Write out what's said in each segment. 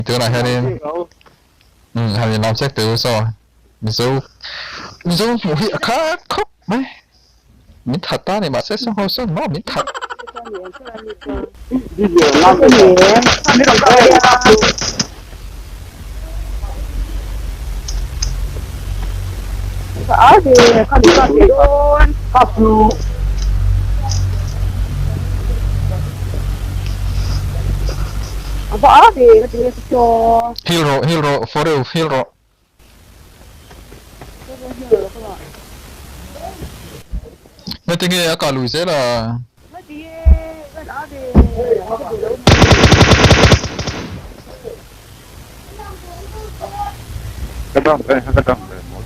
Tunah hianin umm han inlam chek teh u saw Mizo Mizo hmuh hi a khat khawp mai min that ta a ni mahse saw ho sawn maw min that. Heal rawh heal rawh for you heal rawh. Ngatinge a kah lui zel a. Ka dang ve ka dang ve maw.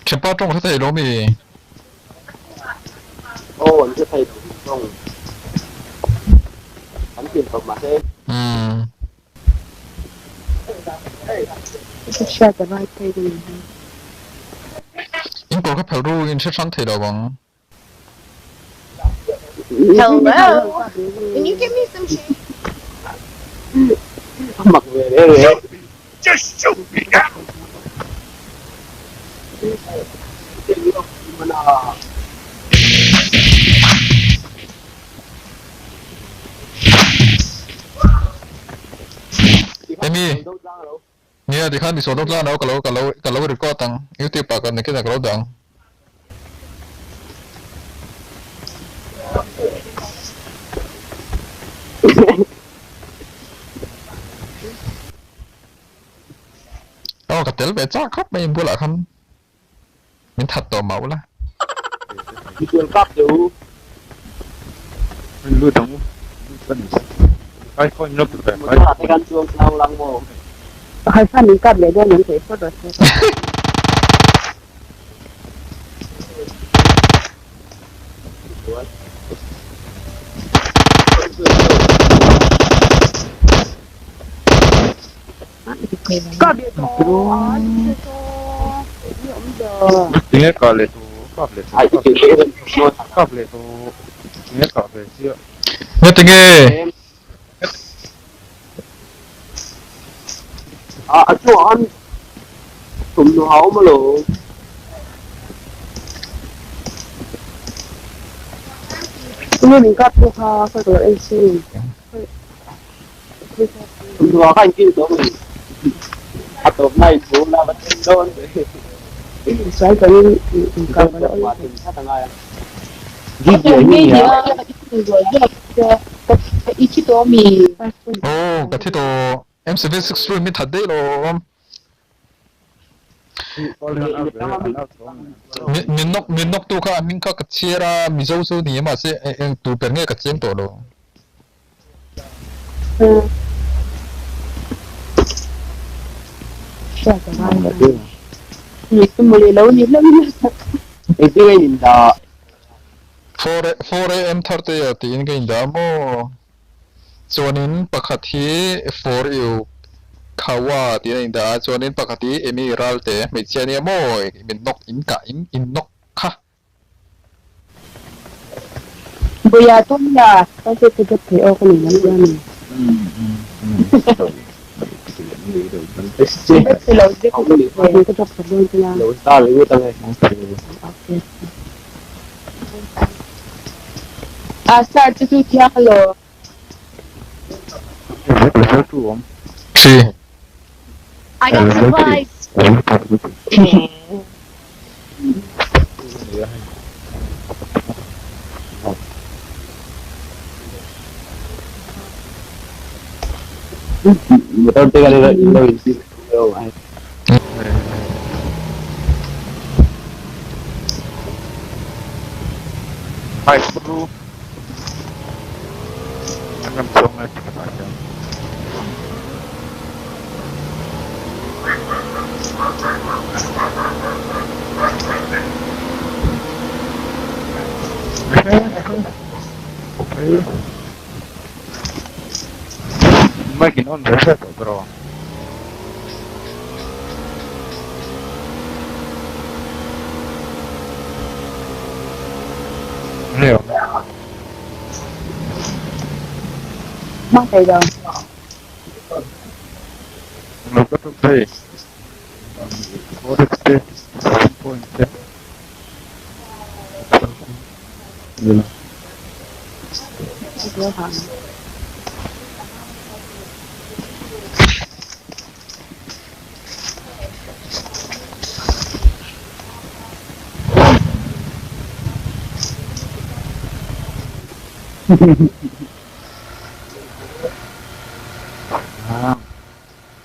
Thianpa tawng hre thei lo mi? Umm. In kawr kha phelh ru in hre hrang thei lo ang. Hello. Can you give me some shade? Amy, nia tikhan i sawi dawt lan lo ka lo ka lo ka lo record ang youtube ah ka nakinah ka lo dah ang. Aw ka tel ve chak khawp mai in bulah khan min that tawh mah ula. Tinge kah leh tu kap leh tu kap leh tu tinge kah ve chiah. Nga tinge? Aw ka thi tawh M76 ru min that daih lawm. Min nawk min nawk tu kha a hming kha ka chhiar a Mizo chu ni a mahse eng tu ber nge ka chiang tawh lo. Four AM tharte ah tiin ka indah a maw? Chuanin pakhat hi for you Khawa tiin a indah a, chuanin pakhat hi Emi Ralte hmeichhia ania maw? Min nawk in kah in in nawk kha. Buya tum ya ka se te thei aw ka nei lam tia mi. Ka drop sak dawn che la. Okay. A star chu chu thiang lo. Level 2 awm. 3. I got supplies. Five two. An ram chhung a tha ah hian. Mic in on ve ve tawh bro. Nge awm e. Hmang thei lo. Lo ka tum thei. Forex te, point te.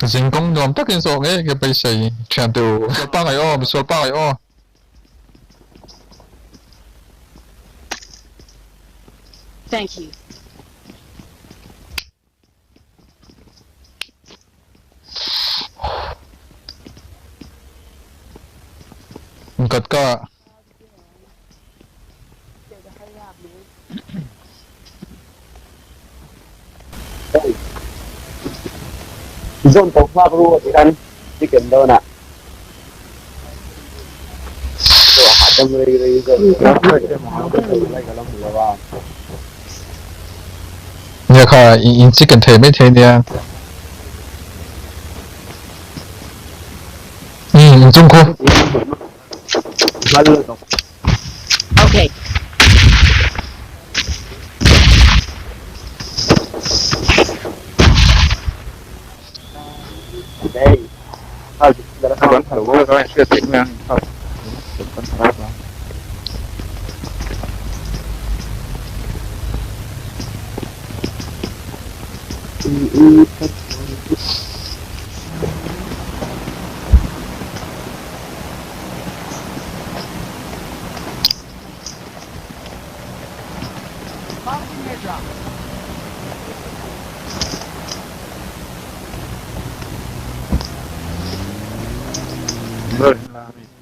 Zingkawng nuam takin zawh ngei ka beisei thian te u. Misual pangai aw, misual pangai aw. Thank you. Kat ka. Zone to nghak ru a ti khan chicken dawn ah hahdam rei rei zone Nia kha in chicken thei mai thei nia. Um in chung khu. Okay.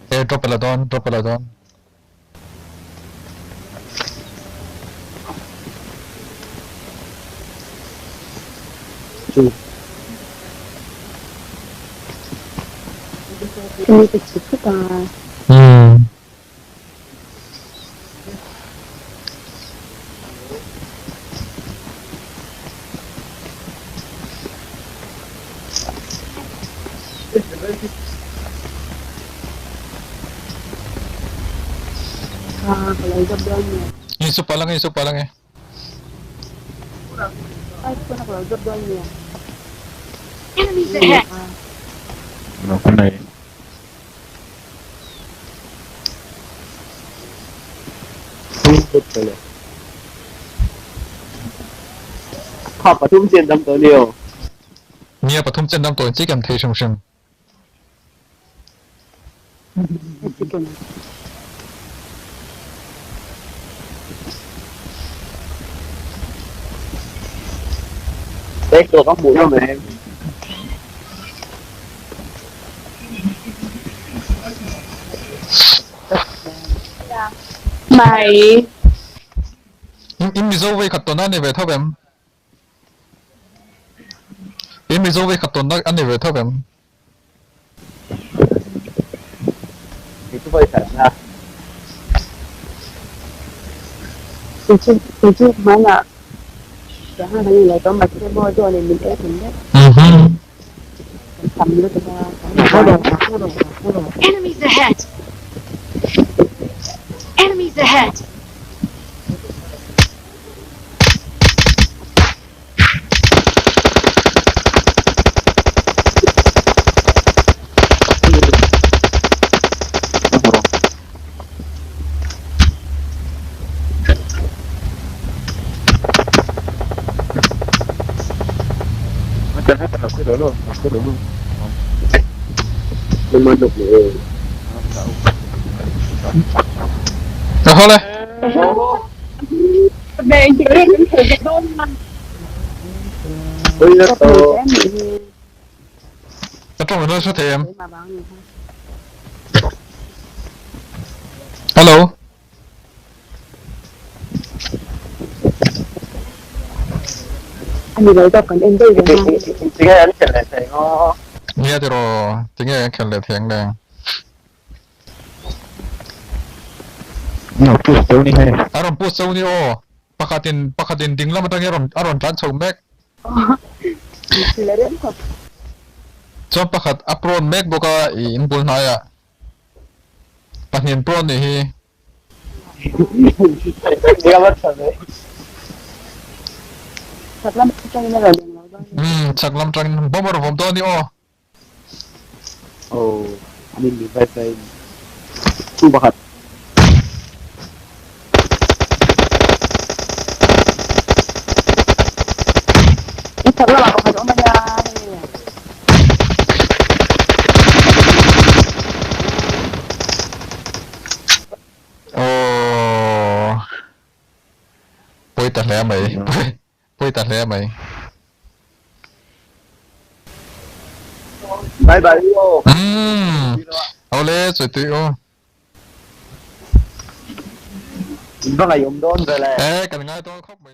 Airdrop a la dawn, drop a la dawn. Chumi ka chhi thut a. Umm. Ah, ka lo zap dawn nge. Insu palh ange, insu palh ange. Ai pawn a ka lo zap dawn nge. Enemies ahead. Lo ka nei. Kha pathum chen dam tawh ni aw. Nia pathum chen dam tawh in chicken thei hrim hrim. Chicken. Đây tôi có mũi không em? Mai. In in Mizo vei khat tawn a ni ve tho em? In Mizo vei khat tawn a ni ve tho em? Kei chu kei chu hmanah sangha kan inlei tawh mahse maw dawn in min ei thun daih. Kan tam lutuk a kan Enemies ahead! Enemies ahead! Hawle. Ka tawng ilo hre thei em? Hello. A ni lo zawk kan en daih reng a. Tinge an khelh leh thei maw? Nia tiraw, tinge an khelh leh thei ang le? No push cheu ni hei. A rawn push cheu ni aw. Pakhatin pakhatin ding lam atangin a rawn a rawn tlan chho mek. Chuan pakhat a prawn mek bawk a i in bul hnaiah. Pahnian prawn nih hi. Chak lam atangin a rawn eng lo dawn. Umm chak lam atangin bomb a rawn vawm dawn ni aw. Aw an in revive a in chu pakhat. I chak lamah pakhat a awm a nia hei. Aww pawi ta hle mai pawi ta hle mai. Bye bye u aw. Umm awle chawi tui u. In va ngaihawm dawn ve le. E kan ngai dawn khawp mai.